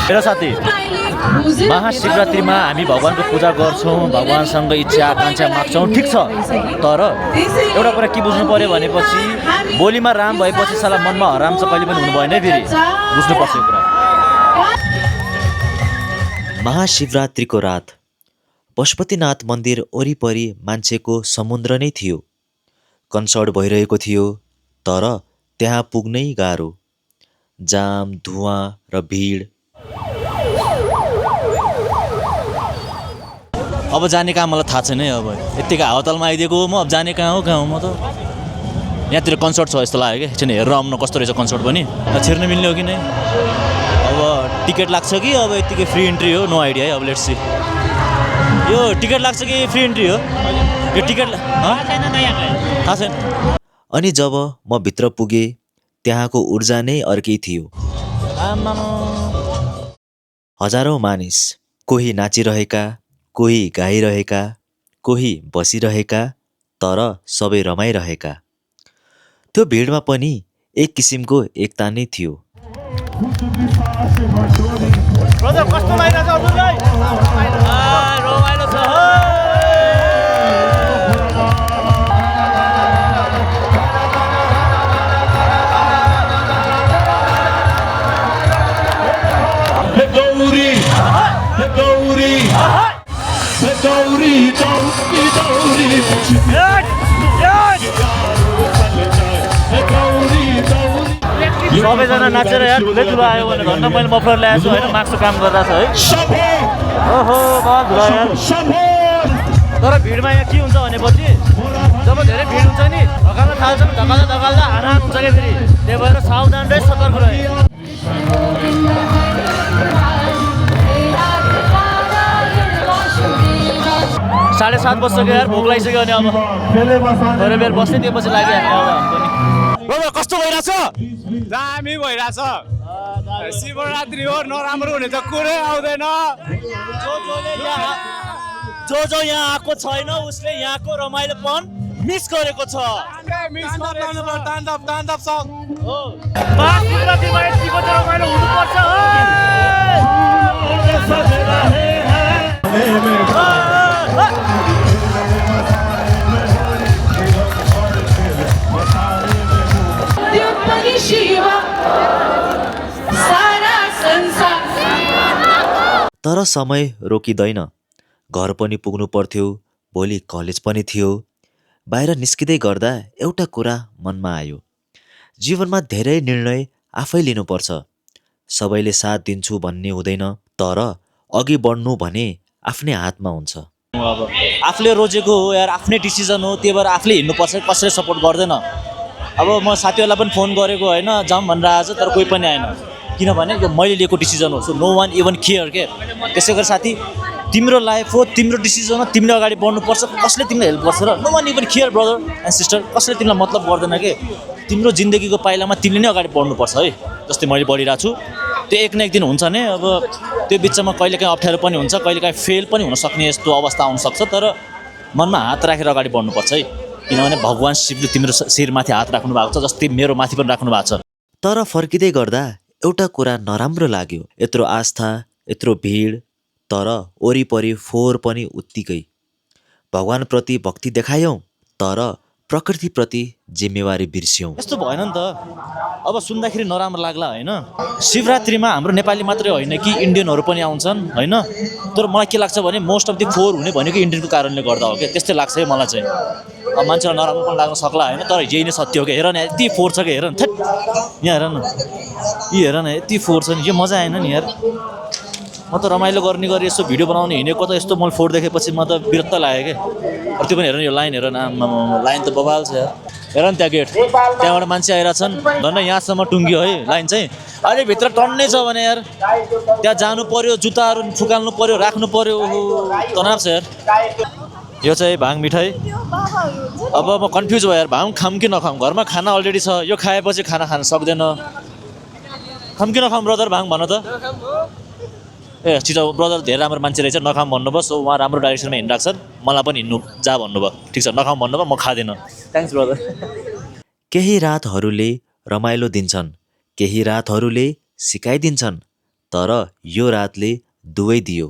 मेरो साथी महाशिवरात्रिमा हामी भगवानको पूजा गर्छौँ, भगवानसँग इच्छा आकाङ्क्षा माग्छौँ, ठिक छ। तर एउटा कुरा के बुझ्नु पर्यो भनेपछि बोलीमा राम भएपछि साला मनमा हराम चाहिँ कहिले पनि हुनु भएन है। फेरि बुझ्नुपर्छ यो कुरा। महाशिवरात्रिको रात पशुपतिनाथ मन्दिर वरिपरि मान्छेको समुद्र नै थियो। कन्सर्ट भइरहेको थियो, तर त्यहाँ पुग्नै गाह्रो। जाम, धुवाँ र भिड। अब जाने कहाँ मलाई थाहा छैन है। अब यत्तिकै हावातालमा आइदिएको हो म, अब जाने कहाँ हो म त। यहाँतिर कन्सर्ट छ जस्तो लाग्यो कि, एकछिन हेरेर आउनु कस्तो रहेछ कन्सर्ट पनि। छिर्न मिल्ने हो कि नै, अब टिकट लाग्छ कि अब यत्तिकै फ्री इन्ट्री हो, नो आइडिया है। अब लेट्स सी यो टिकट लाग्छ कि फ्री इन्ट्री हो यो टिकट थाहा छैन। अनि जब म भित्र पुगेँ, त्यहाँको ऊर्जा नै अर्कै थियो। हजारौँ मानिस, कोही नाचिरहेका, कोही गाइरहेका, कोही बसिरहेका, तर सबै रमाइरहेका। त्यो भिडमा पनि एक किसिमको एकता नै थियो। कस्तो लागिरहेछ हजुरलाई? रमाइलो छ। सबैजना नाचेर यार धुलै धुलो आयो भने घन्टा मैले मफलर ल्याएको छु होइन, मास्कको काम गरिरहेको छ है। ओहो बहुत धुलो यार। तर भिडमा यहाँ के हुन्छ भनेपछि जब धेरै भिड हुन्छ नि ढकाल्न थाल्छ, ढकाल्दा हाना हुन्छ क्या फेरि। त्यही भएर सावधान र सतर्क रहे। 7:30 बजिसक्यो यार, भोक लागिसक्यो। अनि अब थोरै बेर बस्ने त्यसपछि लाग्यो हामी। कस्तो भइरहेछ? दामी भइरहेछ। शिवरात्रि हो, नराम्रो हुने त कुरै आउँदैन। जो यहाँ आएको छैन उसले यहाँको रमाइलोपन मिस गरेको छ। ताण्डव सङ हो महाशिवरात्रिमा यतिको त रमाइलो हुनुपर्छ। तर समय रोकिँदैन। घर पनि पुग्नु पर्थ्यो, भोलि कलेज पनि थियो। बाहिर निस्किँदै गर्दा एउटा कुरा मनमा आयो, जीवनमा धेरै निर्णय आफै लिनुपर्छ। सबैले साथ दिन्छु भन्ने हुँदैन, तर अघि बढ्नु भने आफ्नै हातमा हुन्छ। अब आफूले रोजेको हो यार, आफ्नै डिसिजन हो, त्यही भएर आफूले हिँड्नुपर्छ, कसैले सपोर्ट गर्दैन। अब म साथीहरूलाई पनि फोन गरेको होइन, जाउँ भनेर आएछ, तर कोही पनि आएन। किनभने यो मैले लिएको डिसिजन हो, so no one even care के। त्यसै गरी साथी तिम्रो लाइफ हो, तिम्रो डिसिजन हो, तिमीले अगाडि बढ्नुपर्छ, कसले तिमीलाई हेल्प गर्छ र? No one even care brother and sister, कसले तिमीलाई मतलब गर्दैन के। तिम्रो जिन्दगीको पाइलामा तिमीले नै अगाडि बढ्नुपर्छ है। जस्तै मैले बढिरहेको छु, त्यो एक न एक दिन हुन्छ नै। अब त्यो बिचमा कहिलेकाहीँ अप्ठ्यारो पनि हुन्छ, कहिलेकाहीँ फेल पनि हुनसक्ने यस्तो अवस्था आउनसक्छ, तर मनमा हात राखेर अगाडि बढ्नुपर्छ है। किनभने भगवान् शिवले तिम्रो शिरमाथि हात राख्नु भएको छ, जस्तै मेरो माथि पनि राख्नु भएको छ। तर फर्किँदै गर्दा एउटा कुरा नराम्रो लाग्यो। यत्रो आस्था, यत्रो भिड, तर वरिपरि फोहोर पनि उत्तिकै। भगवानप्रति भक्ति देखायौँ, तर प्रकृतिप्रति जिम्मेवारी बिर्स्यौँ। यस्तो भएन नि त। अब सुन्दाखेरि नराम्रो लाग्ला होइन। शिवरात्रिमा हाम्रो नेपाली मात्रै होइन कि इन्डियनहरू पनि आउँछन् होइन। तर मलाई के लाग्छ भने मोस्ट अफ द फोहोर हुने भनेको इन्डियनको कारणले गर्दा हो क्या, त्यस्तै लाग्छ है मलाई चाहिँ। अब मान्छेलाई नराम्रो पनि लाग्न सक्ला होइन, तर यही नै सत्य हो क्या। हेर न यति फोहोर छ कि, हेर न, थेट यहाँ हेर न, यी हेर न यति फोहोर छ नि, यो मजा आएन नि यार। म त रमाइलो गर्ने गरी यस्तो भिडियो बनाउने हिँडेको, त यस्तो मैले फोहोर देखेपछि म त विरक्त लाग्यो क्या। त्यो पनि हेर न, यो लाइन हेर न, लाइन त बबाल छ यार। हेर न त्यहाँ गेट, त्यहाँबाट मान्छे आइरहेछन्, धन्न यहाँसम्म टुङ्गियो है लाइन चाहिँ। अहिले भित्र टन्नै छ भने यार त्यहाँ जानु पर्यो, जुत्ताहरू फुकाल्नु पर्यो, राख्नु पर्यो, तनाव छ यार। यो चाहिँ भाङ मिठाई। अब म कन्फ्युज भयो यार, भाङ खाऊँ कि नखाऊँ? घरमा खाना अलरेडी छ, यो खाएपछि खाना खान सक्दैन। खाऊँ कि नखाऊँ ब्रदर भाङ भन त? ए छिटो ब्रदर, धेरै राम्रो मान्छे रहेछ, नखाऊँ भन्नुभयो। सो उहाँ राम्रो डाइरेक्सनमा हिँडिरहेको छ, मलाई पनि हिँड्नु जा भन्नुभयो। ठिक छ, नखाऊँ भन्नुभयो, म खाँदिनँ। Thanks brother. केही रातहरूले रमाइलो दिन्छन्, केही रातहरूले सिकाइदिन्छन्, तर यो रातले दुवै दियो।